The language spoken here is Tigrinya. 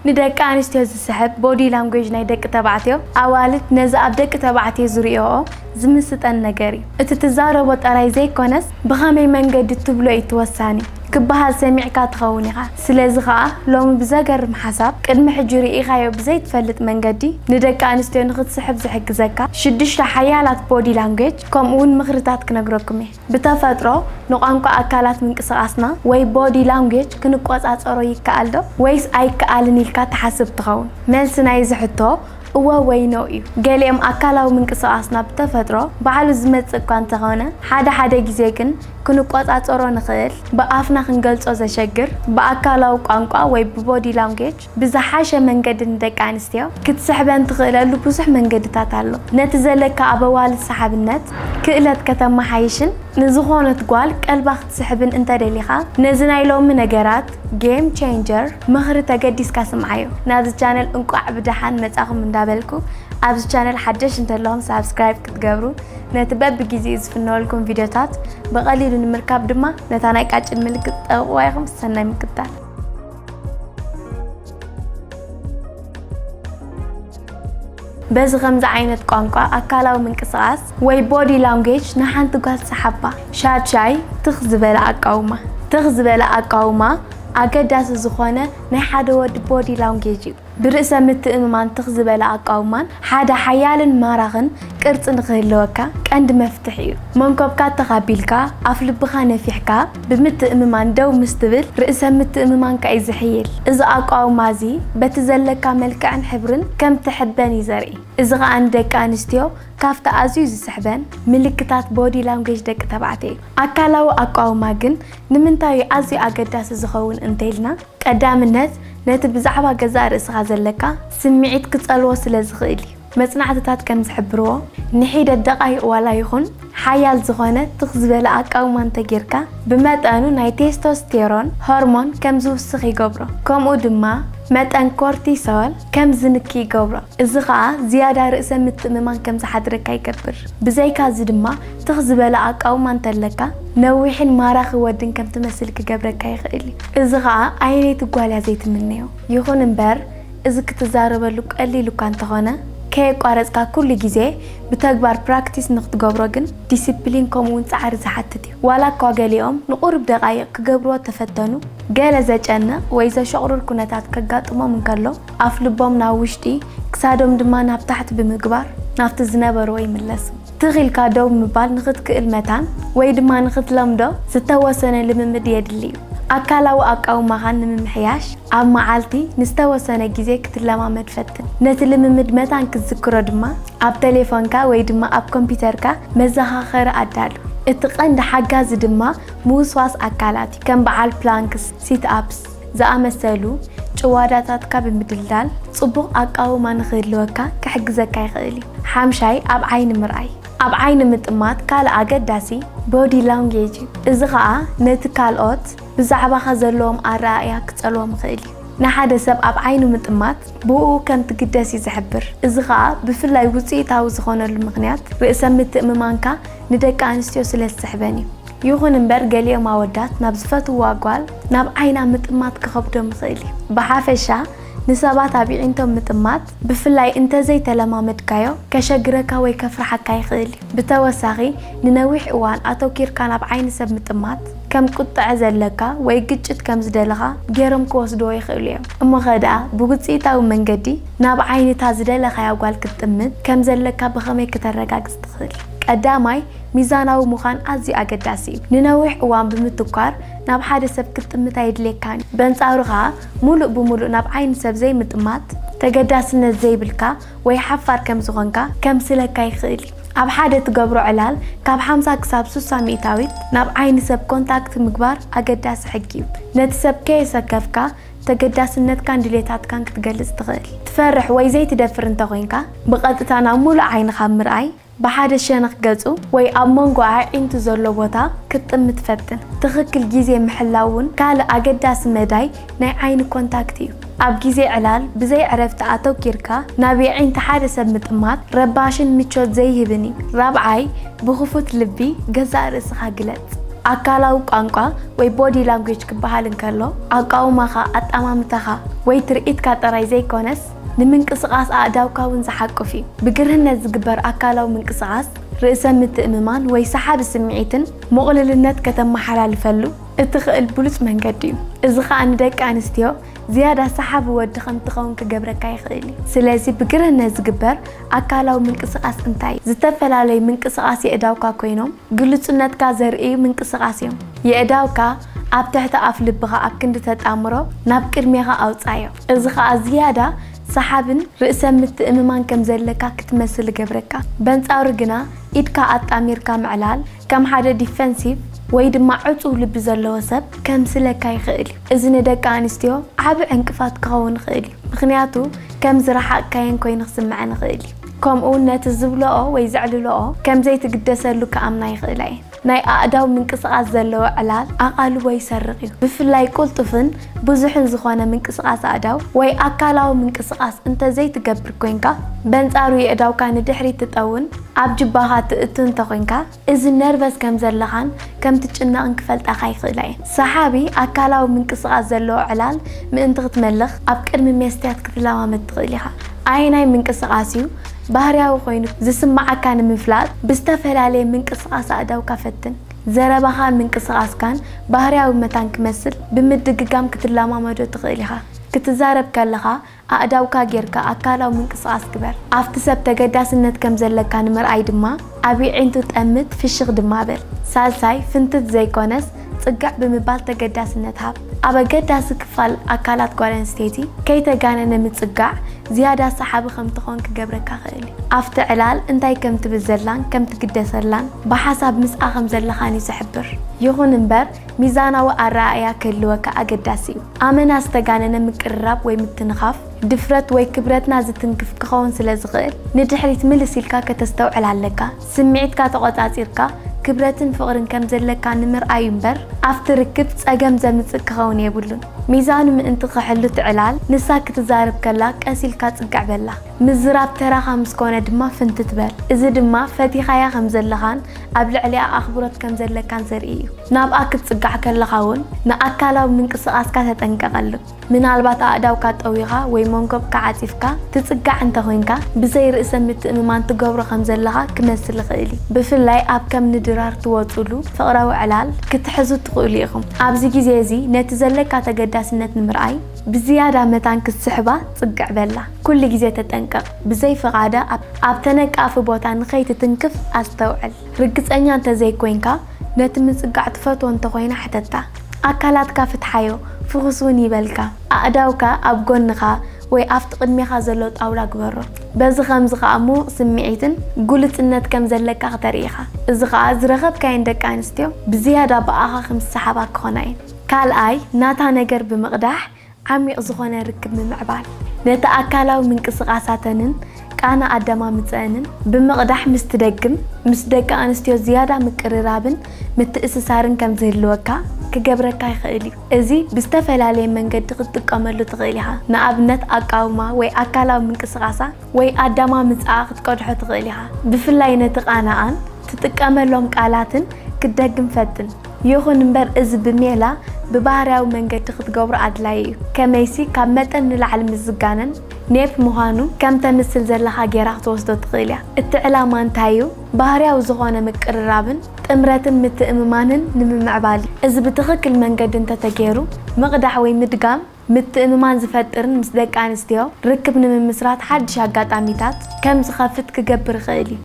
ንደቂ ኣንስትዮ ዝስሕብ ቦዲ ላንጉጅ ናይ ደቂ ተባዕትዮ ኣዋልድ ነዚ ኣብ ደቂ ተባዕትዮ ዝርእዮኦ ዝምስጠን ነገር እዩ። እቲ ትዛረቦ ጥራይ ዘይኮነስ ብኸመይ መንገዲ ትብሎ እዩ እቲ ወሳኒ ክበሃል ሰሚዕካ ትኸውን ኢኻ። ስለዚ ኸኣ ሎሚ ብዘገርም ሓሳብ ቅድሚ ሕጂ ርኢኻዮ ብዘይትፈልጥ መንገዲ ንደቂ ኣንስትዮ ንኽትስሕብ ዝሕግዘካ ሽዱሽተ ሓያላት ቦዲ ላንጉጅ ከምኡ እውን ምኽርታት ክነግረኩም እየ። ብተፈጥሮ ንቋንቋ ኣካላት ምንቅስቓስና ወይ ቦዲ ላንጉጅ ክንቆጻጸሮ ይከኣል ዶ ወይስ ኣይከኣልን ኢልካ ትሓስብ ትኸውን? መልሲ ናይዚ ሕቶ እወ ወይ ኖ እዩ። ገሊኦም ኣካላዊ ምንቅስቓስና ብተፈጥሮ ባዕሉ ዝመጽእ እኳ እንተኾነ ሓደ ሓደ ግዜ ግን ክንቆጻጸሮ ንኽእል ብኣፍና ክንገልጾ ዘሸግር ብኣካላዊ ቋንቋ ወይ ብቦዲ ላንጉጅ ብዝሓሸ መንገዲ ንደቂ ኣንስትዮ ክትስሕበን ትኽእለሉ ብዙሕ መንገድታት ኣሎ። ነቲ ዘለካ ኣብ ኣዋልድ ሰሓብነት ክእለት ከተመሓይሽን ንዝኾነት ጓል ቀልባ ክትስሕብን እንተደሊኻ ነዚ ናይ ሎሚ ነገራት ጌም ቼንጀር ምኽሪ ተገዲስካ ስምዓዮ። ናብዚ ቻነል እንቋዕ ብደሓን መጻኹም እንዳበልኩ ኣብዚ ቻነል ሓደሽ እንተለኹም ሳብስክራይብ ክትገብሩ ነቲ በብግዜኡ ዝፍነወልኩም ቪድዮታት ብቐሊሉ ንምርካብ ድማ ነታ ናይ ቃጭል ምልክት ጠቕዋ ኢኹም። ሰናይ ምክትታል። በዚ ከምዚ ዓይነት ቋንቋ ኣካላዊ ምንቅስቓስ ወይ ቦዲ ላንጉጅ ንሓንቲ ጓል ሰሓባ ሻድሻይ ትኽ ዝበለ ኣቃውማ ትኽ ዝበለ ኣቃውማ ኣገዳሲ ዝኾነ ናይ ሓደ ወዲ ቦዲ ላንጉጅ እዩ። ብርእሰ ምትእምማን ትኽ ዝበለ ኣቃውማን ሓደ ሓያልን ማራኽን ቅርጺ ንኽህልወካ ቀንዲ መፍትሒ እዩ። መንኮብካ ተኻቢልካ ኣፍ ልብኻ ነፊሕካ ብምትእምማን ደው ምስ ትብል ርእሰ ምትእምማንካ እዩ ዝሕይል። እዚ ኣቃውማ እዚ በቲ ዘለካ መልክዕን ሕብርን ከም ትሕበን እዩ ዘርኢ። እዚ ኸኣ ንደቂ ኣንስትዮ ካብቲ ኣዝዩ ዝስሕበን ምልክታት ቦዲ ላንጉጅ ደቂ ተባዕትዮ እዩ። ኣካላዊ ኣቃውማ ግን ንምንታይ እዩ ኣዝዩ ኣገዳሲ ዝኸውን እንተኢልና ቀዳምነት ነቲ ብዛዕባ ገዛእ ርእስኻ ዘለካ ስምዒት ክጸልዎ ስለ ዝኽእል እዩ። መጽናዕትታት ከም ዝሕብርዎ ንሒደት ደቓይቕ ዋላ ይኹን ሓያል ዝኾነ ትኽ ዝበለ ኣቃውማ እንተጌርካ ብመጠኑ ናይ ቴስቶስቴሮን ሆርሞን ከም ዝውስኽ ይገብሮ። ከምኡ ድማ መጠን ኮርቲሶል ከም ዝንኪ ይገብሮ። እዚ ኸኣ ዝያዳ ርእሰ ምትእምማን ከም ዝሓድረካ ይገብር። ብዘይካ እዚ ድማ ትኽ ዝበለ ኣቃውማ እንተለካ ነዊሕን ማራኺ ወድን ከም ትመስል ክገብረካ ይኽእል እዩ። እዚ ኸኣ ኣየነይቲ ጓል እያ ዘይትምነዮ? ይኹን እምበር እዚ ክትዛረበሉ ቀሊል እኳ እንተኾነ ከየቋረጽካ ኩሉ ግዜ ብተግባር ፕራክቲስ ንኽትገብሮ ግን ዲሲፕሊን ከምኡ እውን ጻዕሪ ዝሓትት እዩ። ዋላ እኳ ገሊኦም ንቑሩብ ደቓይቕ ክገብርዎ ተፈተኑ ገለ ዘጨንቕ ወይ ዘሸቑርር ኩነታት ከጋጥሞም እንከሎ ኣፍ ልቦም ናብ ውሽጢ ክሳዶም ድማ ናብ ታሕቲ ብምግባር ናብቲ ዝነበርዎ ይምለሱ። ትኽ ኢልካ ደው ምባል ንኽትክእል መታን ወይ ድማ ንኽትለምዶ ዝተወሰነ ልምምድ የድሊ እዩ። ኣካላዊ ኣቃውማኻን ንምምሕያሽ ኣብ መዓልቲ ንዝተወሰነ ግዜ ክትለማመድ ፈትን። ነቲ ልምምድ መታን ክትዝክሮ ድማ ኣብ ተሌፎንካ ወይ ድማ ኣብ ኮምፒተርካ መዘኻኸሪ ኣዳሉ። እቲ ቀንዲ ሓጋዚ ድማ ምውስዋስ ኣካላት እዩ። ከም በዓል ፕላንክስ፣ ሲት ኣፕስ ዝኣመሰሉ ጭዋዳታትካ ብምድልዳል ጽቡቕ ኣቃውማ ንኽህልወካ ክሕግዘካ ይኽእል እዩ። ሓምሻይ ኣብ ዓይኒ ምርኣይ። ኣብ ዓይኒ ምጥማት ካልእ ኣገዳሲ ቦዲ ላንጌጅ እዩ። እዚ ኸኣ ነቲ ካልኦት ብዛዕባኻ ዘለዎም ኣረኣእያ ክጸልዎም ይኽእል እዩ። ንሓደ ሰብ ኣብ ዓይኑ ምጥማት ብእኡ ከም ትግደስ እዩ ዝሕብር። እዚ ኸኣ ብፍላይ ውጽኢታዊ ዝኾነሉ ምኽንያት ርእሰ ምትእምማንካ ንደቂ ኣንስትዮ ስለ ዝስሕበን እዩ። ይኹን እምበር ገሊኦም ኣወዳት ናብ ዝፈትውዋ ጓል ናብ ዓይና ምጥማት ክኸብዶም ይኽእል እዩ። ብሓፈሻ ንሰባት ኣብ ይዒንቶም ምጥማት ብፍላይ እንተዘይተለማመድካዮ ከሸግረካ ወይ ከፍርሓካ ይኽእል እዩ። ብተወሳኺ ንነዊሕ እዋን ኣተኪርካ ናብ ዓይኒ ሰብ ምጥማት ከም ቁጥዐ ዘለካ ወይ ግጭት ከም ዝደለኻ ገይሮም ክወስድዎ ይኽእሉ እዮም። እሞ ኸድኣ ብውጽኢታዊ መንገዲ ናብ ዓይኒ እታ ዝደለኻያ ጓል ክትጥምት ከም ዘለካ ብኸመይ ክተረጋግጽ ትኽእል? ቀዳማይ ሚዛናዊ ምዃን ኣዝዩ ኣገዳሲ እዩ። ንነዊሕ እዋን ብምትኳር ናብ ሓደ ሰብ ክትጥምት ኣየድልየካን እዩ። በንጻሩ ኸኣ ሙሉእ ብሙሉእ ናብ ዓይኒ ሰብ ዘይምጥማት ተገዳስነት ዘይብልካ ወይ ሓፋር ከም ዝኾንካ ከምስለካ ይኽእል እዩ። ኣብ ሓደ ትገብሮ ዕላል ካብ ሓምሳ ክሳብ ስሳ ሚእታዊት ናብ ዓይኒ ሰብ ኮንታክት ምግባር ኣገዳሲ ሕጊ እዩ። ነቲ ሰብ ከየሰከፍካ ተገዳስነትካን ድሌታትካን ክትገልጽ ትኽእል። ትፈርሕ ወይ ዘይትደፍር እንተኾይንካ ብቐጥታ ናብ ሙሉእ ዓይንኻ ምርኣይ ብሓደ ሸነኽ ገጹ ወይ ኣብ መንጎ ኣዒንቱ ዘሎ ቦታ ክትጥምት ፈትን። ትኽክል ግዜ ምሕላው እውን ካልእ ኣገዳሲ መዳይ ናይ ዓይኒ ኮንታክት እዩ። ኣብ ግዜ ዕላል ብዘይ ዕረፍቲ ኣተኪርካ ናብ የዒንቲ ሓደ ሰብ ምጥማት ረባሽን ምቾት ዘይህብን እዩ። ራብዓይ ብኽፉት ልቢ ገዛእ ርእስኻ ግለጽ። ኣካላዊ ቋንቋ ወይ body language ክበሃል እንከሎ፣ ኣቃውማኻ፣ ኣጠማምታኻ ወይ ትርኢትካ ጥራይ ዘይኮነስ፣ ንምንቅስቓስ ኣእዳውካ እውን ዝሓቁፍ እዩ። ብግርህነት ዝግበር ኣካላዊ ምንቅስቓስ፣ ርእሰ ምትእምማን ወይ ሰሓቢ ስምዒትን ምቕልልነት ከተመሓላልፈሉ እትኽእል ብሉጽ መንገዲ እዩ። እዚ ኸኣ ንደቂ ኣንስትዮ ዝያዳ ሰሓቢ ወዲ ከም ትኸውን ክገብረካ ይኽእል እዩ። ስለዚ ብግርህነት ዝግበር ኣካላዊ ምንቅስቓስ እንታይ እዩ? ዝተፈላለዩ ምንቅስቓስ የእዳውካ ኮይኖም ግሉጽነትካ ዘርእዩ ምንቅስቓስ እዮም። የእዳውካ ኣብ ትሕቲ ኣፍ ልብኻ ኣብ ክንዲ ተጣምሮ ናብ ቅድሜኻ ኣውጻዮ። እዚ ኸኣ ዝያዳ ሰሓብን ርእሰ ምትእምማን ከም ዘለካ ክትመስል ይገብረካ። በንጻሩ ግና ኢድካ ኣጣሚርካ ምዕላል ከም ሓደ ዲፈንሲቭ ወይ ድማ ዕጹው ልቢ ዘለዎ ሰብ ከምስለካ ይኽእል እዩ። እዚ ንደቂ ኣንስትዮ ዓቢ ዕንቅፋት ክኸውን ይኽእል እዩ። ምኽንያቱ ከም ዝረሓቕካየን ኮይኑ ክስምዐን ይኽእል እዩ። ከምኡ እውን ነቲ ዝብለኦ ወይ ዘዕልለኦ ከም ዘይትግደሰሉ ክኣምና ይኽእላ እየን። ናይ ኣእዳው ምንቅስቓስ ዘለዎ ዕላል ኣቓልቦ ይሰርቕ እዩ። ብፍላይ ቅልጡፍን ብዙሕን ዝኾነ ምንቅስቓስ ኣእዳው ወይ ኣካላዊ ምንቅስቓስ እንተዘይትገብር ኮይንካ፣ በንጻሩ የእዳውካ ንድሕሪት ትጠውን ኣብ ጅባኻ ትእቱ እንተኾይንካ፣ እዚ ነርቨስ ከም ዘለኻን ከም ትጭነቕን ክፈልጣኻ ይኽእላ እየን። ሰሓቢ ኣካላዊ ምንቅስቓስ ዘለዎ ዕላል ምእንቲ ክትመልኽ ኣብ ቅድሚ መስትያት ክትለማመድ ትኽእል ኢኻ። ኣየናይ ምንቅስቓስ እዩ ባህርያዊ ኮይኑ ዝስምዓካ ንምፍላጥ ብዝተፈላለየ ምንቅስቓስ ኣእዳውካ ፈትን። ዘረባኻን ምንቅስቓስካን ባህርያዊ መታን ክመስል ብምድግጋም ክትለማመዶ ትኽእል ኢኻ። ክትዛረብ ከለኻ ኣእዳውካ ጌርካ ኣካላዊ ምንቅስቓስ ግበር። ኣብቲ ሰብ ተገዳስነት ከም ዘለካ ንምርኣይ ድማ ኣብ የዒንቱ ጠምት፣ ፍሽኽ ድማ በል። ሳልሳይ፣ ፍንትት ዘይኮነስ ጽግዕ ብምባል ተገዳስነት ሃብ። ኣብ ኣገዳሲ ክፋል ኣካላት ጓል ኣንስተይቲ ከይተጋነነ ምጽጋዕ ዝያዳ ሰሓቢ ከም ትኾን ክገብረካ ኽእል እዩ። ኣብቲ ዕላል እንታይ ከም ትብል ዘላን ከም ትግደሰላን ብሓሳብ ምስኣ ከም ዘለኻን እዩ ዝሕብር። ይኹን እምበር፣ ሚዛናዊ ኣረኣእያ ክህልወካ ኣገዳሲ እዩ። ኣመና ዝተጋነነ ምቅርራብ ወይ ምትንኻፍ ድፍረት ወይ ክብረትና ዝትንክፍ ክኸውን ስለ ዝኽእል፣ ንድሕሪት ምልስ ኢልካ ከተስተውዕል ኣለካ። ስምዒትካ ተቖጻጺርካ ክብረትን ፍቕርን ከም ዘለካ ንምርኣዩ እምበር፣ ኣብቲ ርክብ ጸገም ዘምጽእ ክኸውን የብሉን። ሚዛኑ ምእንቲ ክሕሉ እቲ ዕላል፣ ንሳ ክትዛረብ ከላ ቀስ ኢልካ ጽግዕ በላ። ምዝራብ ተራኻ ምስ ኮነ ድማ ፍንትት በል። እዚ ድማ ፈቲኻያ ከም ዘለኻን ኣብ ልዕሊኣ ኣኽብሮት ከም ዘለካን ዘርኢ እዩ። ናብኣ ክትጽጋዕ ከለኻ እውን ንኣካላዊ ምንቅስቓስካ ተጠንቀቐሉ። ምናልባት ኣእዳውካ ጠዊኻ ወይ መንኮብካ ዓጺፍካ ትጽጋዕ እንተኾይንካ፣ ብዘይ ርእሰ ምትእምማን ትገብሮ ከም ዘለኻ ክመስል ይኽእል እዩ። ብፍላይ ኣብ ከም ንድራር ትወጹሉ ፍቕራዊ ዕላል ክትሕዙ ትኽእሉ ኢኹም። ኣብዚ ግዜ እዚ ነቲ ዘለካ ተገዳስነት ንምርኣይ ብዝያዳ መታን ክትስሕባ ጽግዕ በላ። ኩሉ ግዜ ተጠንቀቕ። ብዘይ ፍቓዳ ኣብ፣ ኣብ ተነቃፊ ቦታ ንኸይትትንክፍ ኣስተውዕል። ርግጸኛ እንተዘይኮይንካ፣ ነቲ ምጽጋዕ ትፈትዎ እንተኾይና ሕተታ። ኣካላትካ ፍትሓዮ፣ ፍኹስ እውን ይበልካ። ኣእዳውካ ኣብ ጎንኻ ወይ ኣብቲ ቅድሜኻ ዘሎ ጣውላ ግበሮ። በዚ ኸምዚ ኸኣ ምዉቕ ስምዒትን ግሉጽነት ከም ዘለካ ክተርኢ ኢኻ። እዚ ኸኣ ዝረኸብካየን ደቂ ኣንስትዮ ብዝያዳ ብኣኻ ከም ዝሰሓባ ክኾና እየን። ካልኣይ፣ ናታ ነገር ብምቕዳሕ ዓሚቕ ዝኾነ ርክብ ምምዕባል። ነቲ ኣካላዊ ምንቅስቓሳተንን ቃና ኣደማምጽአንን ብምቕዳሕ ምስ ትደግም፣ ምስ ደቂ ኣንስትዮ ዝያዳ ምቅርራብን ምትእስሳርን ከም ዝህልወካ ክገብረካ ይኽእል እዩ። እዚ ብዝተፈላለየ መንገዲ ክትጥቀመሉ ትኽእል ኢኻ። ንኣብነት፣ ኣቃውማ ወይ ኣካላዊ ምንቅስቓሳ ወይ ኣደማምጽኣ ክትቀድሖ ትኽእል ኢኻ። ብፍላይ ነቲ ቃናኣን ትጥቀመሎም ቃላትን ክትደግም ፈትን። ይኹን እምበር፣ እዚ ብሜላ ብባህርያዊ መንገዲ ክትገብሮ ኣድላዪ እዩ። ከመይሲ፣ ካብ መጠን ንላዕሊ ምስ ዝጋነን ኔፕ ምዃኑ ከም ተምስል ዘለኻ ጌራ ክትወስዶ ትኽእል እያ። እቲ ዕላማ እንታይ እዩ? ባህርያዊ ዝኾነ ምቅርራብን ጥምረትን ምትእምማንን ንምምዕባል እዩ። እዚ ብትኽክል መንገዲ እንተተገይሩ፣ ምቕዳሕ ወይ ምድጋም ምትእምማን ዝፈጥርን ምስ ደቂ ኣንስትዮ ርክብ ንምምስራት ሓድሽ ኣጋጣሚታት ከም ዝኸፍት ክገብር ይኽእል እዩ።